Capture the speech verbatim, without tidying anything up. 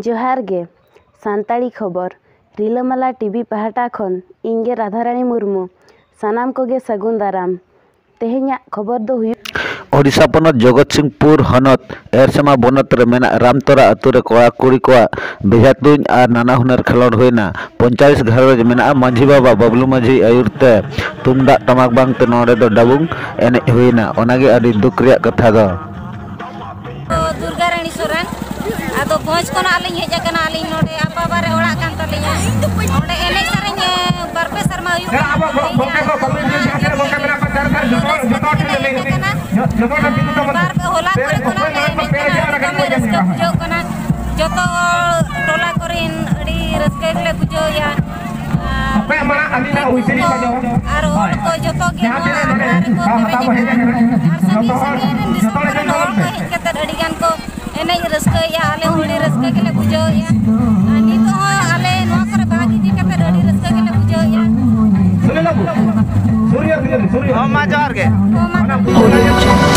ᱡᱚᱦᱟᱨ ᱜᱮ᱾ ᱥᱟᱱᱛᱟᱲᱤ ᱠᱷᱚᱵᱚᱨ, ᱨᱤᱞᱟᱹᱢᱟᱞᱟ ᱴᱤᱵᱷᱤ ᱯᱟᱦᱴᱟ ᱠᱷᱚᱱ ᱤᱧ ᱜᱮ ᱨᱟᱫᱷᱟᱨᱟᱱᱤ ᱢᱩᱨᱢᱩ᱾ ᱥᱟᱱᱟᱢ ᱠᱚᱜᱮ ᱥᱟᱹᱜᱩᱱ ᱫᱟᱨᱟᱢ᱾ ᱛᱮᱦᱮᱧᱟᱜ ᱠᱷᱚᱵᱚᱨ ᱫᱚ ᱦᱩᱭᱩᱜ ᱳᱰᱤᱥᱟ ᱯᱚᱱᱚᱛ ᱡᱚᱜᱚᱛᱥᱤᱝᱯᱩᱨ ᱦᱚᱱᱚᱛ ᱮᱨᱥᱮᱢᱟ ᱵᱚᱱᱚᱛ ᱨᱮ ᱢᱮᱱᱟᱜ ᱨᱟᱢᱛᱚᱨᱟ ᱟᱹᱛᱩ ᱨᱮ ᱠᱚᱲᱟ ᱠᱩᱲᱤ ᱠᱚᱣᱟᱜ ᱵᱮᱡᱷᱟ ᱛᱩᱧ ᱟᱨ ᱱᱟᱱᱟ ᱦᱩᱱᱟᱹᱨ ᱠᱷᱮᱞᱳᱰ ᱦᱩᱭᱱᱟ᱾ ᱯᱚᱧᱪᱟᱞᱤᱥ ᱜᱷᱟᱨᱚᱸᱡᱽ ᱢᱮᱱᱟᱜᱼᱟ᱾ ᱢᱟᱹᱡᱷᱤ ᱵᱟᱵᱟ ᱵᱟᱵᱞᱩ ᱢᱟᱹᱡᱷᱤ ᱟᱹᱭᱩᱨ ᱛᱮ ᱛᱩᱢᱫᱟᱜ ᱴᱟᱢᱟᱠ ᱵᱟᱝᱛᱮ ᱱᱚᱰᱮ ᱫᱚ ᱰᱟᱵᱩᱝ ᱮᱱᱮᱡ ᱦᱩᱭᱱᱟ᱾ ᱚᱱᱟᱜᱮ ᱟᱹᱰᱤ ᱫᱩᱠ ᱨᱮᱭᱟᱜ ᱠᱟᱛᱷᱟ ᱫᱚ᱾ ᱫᱩᱨᱜᱟ ᱨᱟᱱᱤ ᱥᱚᱨᱮᱱ᱾ ᱟᱫᱚ ᱵᱷᱚᱸᱡᱽ ᱠᱷᱚᱱᱟᱜ ᱞᱤᱧ ᱦᱮᱡ ᱟᱠᱟᱱᱟ᱾ ᱟᱹᱞᱤᱧ ᱱᱚᱰᱮ ᱟᱯᱟᱵᱟᱨᱮ ᱚᱲᱟᱜ ᱠᱟᱱ ᱛᱟᱹᱞᱤᱧᱟ᱾ ᱚᱸᱰᱮ ᱮᱱᱮᱡ ᱥᱮᱨᱮᱧ, ᱮ, ᱵᱟᱨ ᱯᱮ ᱥᱮᱨᱢᱟ ᱦᱩᱭᱩᱜ ᱠᱟᱱᱟ᱾ ᱟᱵᱚ ᱵᱷᱚᱸᱡᱽ ᱠᱚ ᱠᱚᱢᱤᱴᱤ ᱨᱮᱱ ᱡᱟᱦᱟᱸ ᱛᱤᱱᱟᱹᱜ ᱢᱮᱱᱟᱜ ᱠᱚᱣᱟ, ᱡᱚᱛᱚ ᱦᱚᱲ ᱴᱷᱮᱱ ᱞᱮ ᱞᱟᱹᱭ ᱦᱚᱪᱚᱭᱟ᱾ ᱡᱚᱛᱚ ᱦᱚᱲ ᱴᱷᱮᱱ ᱵᱟᱨ ᱯᱮ ᱦᱚᱞᱟ ᱠᱚᱨᱮ ᱠᱷᱚᱱᱟᱜ ᱞᱮ ᱮᱱᱮᱡ ᱠᱟᱱᱟ᱾ ᱟᱹᱰᱤ ᱫᱚᱢᱮ ᱨᱟᱹᱥᱠᱟᱹ ᱵᱩᱡᱷᱟᱹᱜ ᱠᱟᱱᱟ᱾ ᱡᱚᱛᱚ ᱴᱚᱞᱟ ᱠᱚᱨᱮᱱ ᱟᱹᱰᱤ ᱨᱟᱹᱥᱠᱟᱹ ᱜᱮᱞᱮ ᱵᱩᱡᱷᱟᱹᱣᱮᱫᱼᱟ᱾ ᱟᱨ ᱚᱠᱚᱭᱟᱜ ᱢᱟᱲᱟᱝ ᱟᱹᱞᱤᱧ ᱱᱟᱜ ᱩᱭᱛᱤᱨᱤ ᱠᱚ ᱫᱚ, ᱟᱨ ᱦᱚᱲ ᱠᱚ ᱡᱚᱛᱚ ᱜᱮ ᱡᱟᱦᱟᱸ ᱱᱚᱣᱟ ᱛᱤᱱᱟᱹᱜ ᱱᱚᱰᱮ ᱟᱠᱷᱲᱟ ᱨᱮᱠᱚ ᱫᱟᱣ ᱯᱮᱨᱮᱡ ᱦᱟᱛᱟᱣ ᱠᱚ ᱦᱮᱡ ᱟᱠᱟᱱᱟ᱾ ᱟᱠᱟᱱᱟ, ᱟᱨ ᱥᱟᱺᱜᱤᱧ ᱡᱚᱛᱚ ᱦᱚᱲ, ᱥᱟᱺᱜᱤᱧ ᱨᱮᱱ ᱫᱤᱥᱚᱢ ᱡᱚᱛᱚ ᱠᱚᱨᱮᱱ ᱦᱚᱲ ᱠᱚ ᱦᱮᱡ ᱠᱟᱛᱮ ᱟᱹᱰᱤ ᱜᱟᱱ ᱠᱚ ᱮᱱᱮᱡ ᱨᱟᱹᱥᱠᱟᱹᱭᱮᱫᱼᱟ᱾ ᱟᱞᱮ ᱦᱚᱸ ᱟᱹᱰᱤ ᱨᱟᱹᱥᱠᱟᱹ ᱜᱮᱞᱮ ᱵᱩᱡᱷᱟᱹᱣᱮᱫᱼᱟ᱾ ᱟᱨ ᱱᱤᱛᱚᱜ ᱦᱚᱸ ᱟᱞᱮ ᱱᱚᱣᱟ ᱠᱚᱨᱮ ᱵᱷᱟᱜᱽ ᱤᱫᱤ ᱠᱟᱛᱮ ᱟᱹᱰᱤ ᱨᱟᱹᱥᱠᱟᱹ ᱜᱮᱞᱮ ᱵᱩᱡᱷᱟᱹᱣᱮᱫᱼᱟ᱾ ᱥᱩᱱᱤᱞ ᱵᱟᱹᱵᱩ, ᱥᱩᱨᱤᱭᱟ ᱥᱩᱱᱤᱞ, ᱥᱩᱨᱤᱭᱟ᱾ ᱦᱚᱸ, ᱢᱟ ᱡᱚᱦᱟᱨ ᱜᱮ᱾ ᱦᱚᱸ, ᱢᱟ ᱡᱚᱦᱟᱨ ᱜᱮ᱾